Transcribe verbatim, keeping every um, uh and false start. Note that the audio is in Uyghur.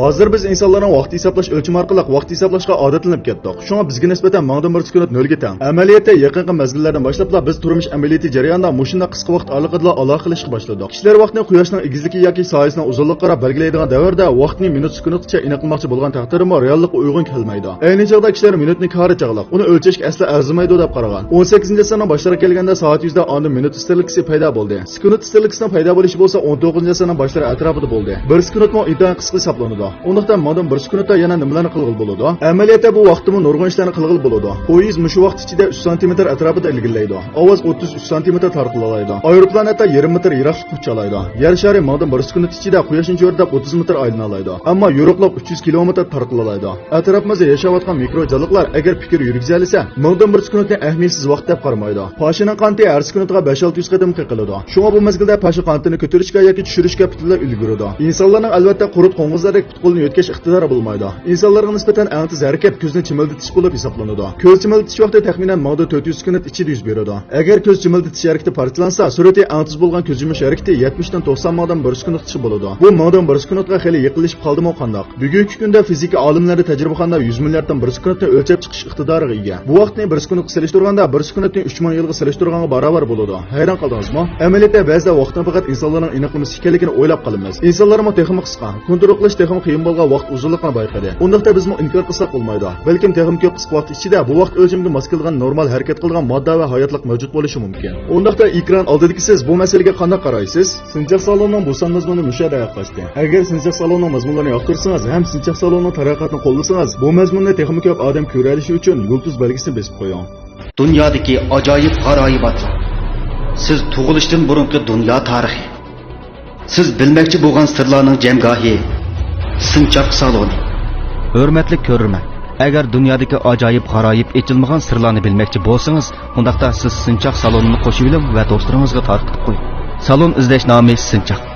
ھازىر بىز ئىنسانلارنىڭ ۋاقىت ھېسابلاش ئۆلچىمى ئارقىلىق ۋاقىت ھېسابلاشقا ئادەتلىنىپ كەتتۇق. شۇڭا بىزگە نىسبەتەن مىڭدىن بىر سېكۇنت نۆلگە تەڭ. ئەمەلىيەتتە، يېقىنقى مەزگىللەردىن باشلاپلا بىز تۇرمۇش ئەمەلىيىتى جەريانىدا مۇشۇنداق قىسقا ۋاقىت ئارىلىقىدىلا ئالاقىلىشىشقا باشلىدۇق. كىشىلەر ۋاقىتنى قۇياشنىڭ ئېگىزلىكى ياكى سايىسىنىڭ ئۇزۇنلۇقىغا قاراپ بەلگىلەيدىغان دەۋردە، ۋاقىتنى مىنۇت، سېكۇنتقىچە ئېنىقلىماقچى بولغان تەقدىردىمۇ، رېئاللىققا ئۇيغۇن كەلمەيدۇ. ئەينى چاغدا كىشىلەر مىنۇتنى كارە چاغلىق، ئۇنى ئۆلچەشكە ئەسلا ئەرزىمەيدۇ دەپ قارىغان. ئون سەككىزىنچى ئەسىرنىڭ باشلىرىغا كەلگەندە، سائەت يۈزدە ئاندىن مىنۇت ئىستېلكىسى پەيدا بولدى. سېكۇنت ئىستېلكىسىنىڭ پەيدا بولۇشى بولسا ئون توققۇزىنچى ئەسىرنىڭ باشلىرى ئەتراپىدا بولدى. بىر سېكۇنتمۇ ئىنتايىن قىسقا ھېسابلىنىدۇ. ئۇنداقتا مىڭدىن بىر سېكۇنتتا يەنە نېمىلەرنى قىلغىلى بولىدۇ؟ ئەمەلىيەتتە بۇ ۋاقىتتىمۇ نۇرغۇن ئىشلارنى قىلغىلى بولىدۇ. پويىز مۇشۇ ۋاقىت ئىچىدە ئۈچ سانتىمېتىر ئەتراپىدا ئىلگىرىلەيدۇ. ئاۋاز ئوتتۇز ئۈچ سانتىمېتىر تارقىلالايدۇ. ئايروپىلان ھەتتا يېرىم مېتىر يىراقلىققا ئۇچالايدۇ. يەر شارى مىڭدىن بىر سېكۇنت ئىچىدە قۇياشنى چۆرىدەپ ئوتتۇز مېتىر ئايلىنالايدۇ. ئەمما يورۇقلۇق ئۈچ يۈز كىلومېتىر تارقىلالايدۇ. ئەتراپىمىزدا ياشاۋاتقان مىكرو جانلىقلار ئەگەر پىكىر يۈرگۈزەلىسە، مىڭدىن بىر سېكۇنتنى ئەھمىيەتسىز ۋاقىت دەپ قارىمايدۇ. پاشىنىڭ قانىتى ھەر سېكۇنتىغا بەش-ئالتە يۈز قېتىم قېقىلىدۇ. شۇڭا بۇ مەزگىلدە پاشا قانىتىنى كۆتۈرۈشكە ياكى چۈشۈرۈشكە پۈتۈنلەي ئۈلگۈرىدۇ. ئىنسانلارنىڭ ئەلۋەتتە قۇرت قوڭغۇزلاردەك پۇت-قولنى يۆتكەش ئىقتىدارى بولمايدۇ. ئىنسانلارغا نىسبەتەن ئەڭ تېز ھەرىكەت كۆزنى چىمىلدىتىش بولۇپ ھېسابلىنىدۇ. كۆز چىمىلدىتىش ۋاقتى تەخمىنەن مىڭدىن تۆت يۈز سېكۇنت ئىچىدە يۈز بېرىدۇ. ئەگەر كۆز چىمىلدىتىش ھەرىكىتى پارچىلانسا، سۈرئىتى ئەڭ تېز بولغان كۆز يۇمۇش ھەرىكىتى يەتمىشتىن توقسان مىڭدىن بىر سېكۇنتقىچە بولىدۇ. بۇ مىڭدىن بىر سېكۇنتقا خېلى يېقىنلىشىپ قالدىمۇ قانداق؟ بۈگۈنكى كۈندە فىزىكا ئالىملىرى تەجرىبىخانىدا يۈز مىلياردتىن بىر سېكۇنتنى ئۆلچەپ چىقىش ئىقتىدارىغا ئىگە. بۇ ۋاقىتنى بىر سېكۇنتقا سېلىشتۇرغاندا، بىر سېكۇنتنى ئۈچ مىڭ يىلغا سېلىشتۇرغانغا باراۋەر بولىدۇ. ھەيران قالدىڭىزمۇ؟ ئەمەلىيەتتە بەزىدە ۋاقىتنىڭ پەقەت ئىنسانلارنىڭ ئېنىقلىمىسى ئىكەنلىكىنى ئويلاپ قالىمىز. ئىنسانلارمۇ تېخىمۇ قىسقا، كونترول قىلىش تېخىمۇ قىيىن بولغان ۋاقىت ئۇزۇنلۇقىنى بايقىدى. ئۇنداقتا بىزمۇ ئىنكار قىلساق بولمايدۇ. بەلكىم تېخىمۇ كۆپ قىسقا ۋاقىت ئىچىدە بۇ ۋاقىت ئۆلچىمىگە ماس كېلىدىغان نورمال ھەرىكەت قىلىدىغان ماددا ۋە ھاياتلىق مەۋجۇت بولۇشى مۇمكىن. ئۇنداقتا ئېكران ئالدىدىكى سىز بۇ مەسىلىگە قانداق قارايسىز؟ سىنچاق سالوننىڭ بۇ سان مەزمۇنى مۇشۇ يەردە ئاياغلاشتى. ئەگەر سىنچاق سالوننىڭ مەزمۇنلىرىنى ياقتۇرسىڭىز ھەم سىنچاق سالوننىڭ تەرەققىياتىنى قوللىسىڭىز، بۇ مەزمۇننى تېخىمۇ كۆپ ئادەم كۆرەلىشى ئۈچۈن يۇلتۇز بەلگىسىنى بېسىپ قويۇڭ. دۇنيادىكى ئاجايىپ غارايىباتلار. سىز تۇغۇلۇشتىن بۇرۇنقى دۇنيا تارىخى. سىز بىلمەكچى بولغان سىرلارنىڭ جەمگاھى. سىنچاق سالونى. ھۆرمەتلىك كۆرۈرمەن، ئەگەر دۇنيادىكى ئاجايىپ غارايىپ ئېچىلمىغان سىرلارنى بىلمەكچى بولسىڭىز، ئۇنداقتا سىز سىنچاق سالونىنى قوشۇۋېلىڭ ۋە دوستلىرىڭىزغا تارقىتىپ قويۇڭ. سالون ئىزدەش نامى سىنچاق.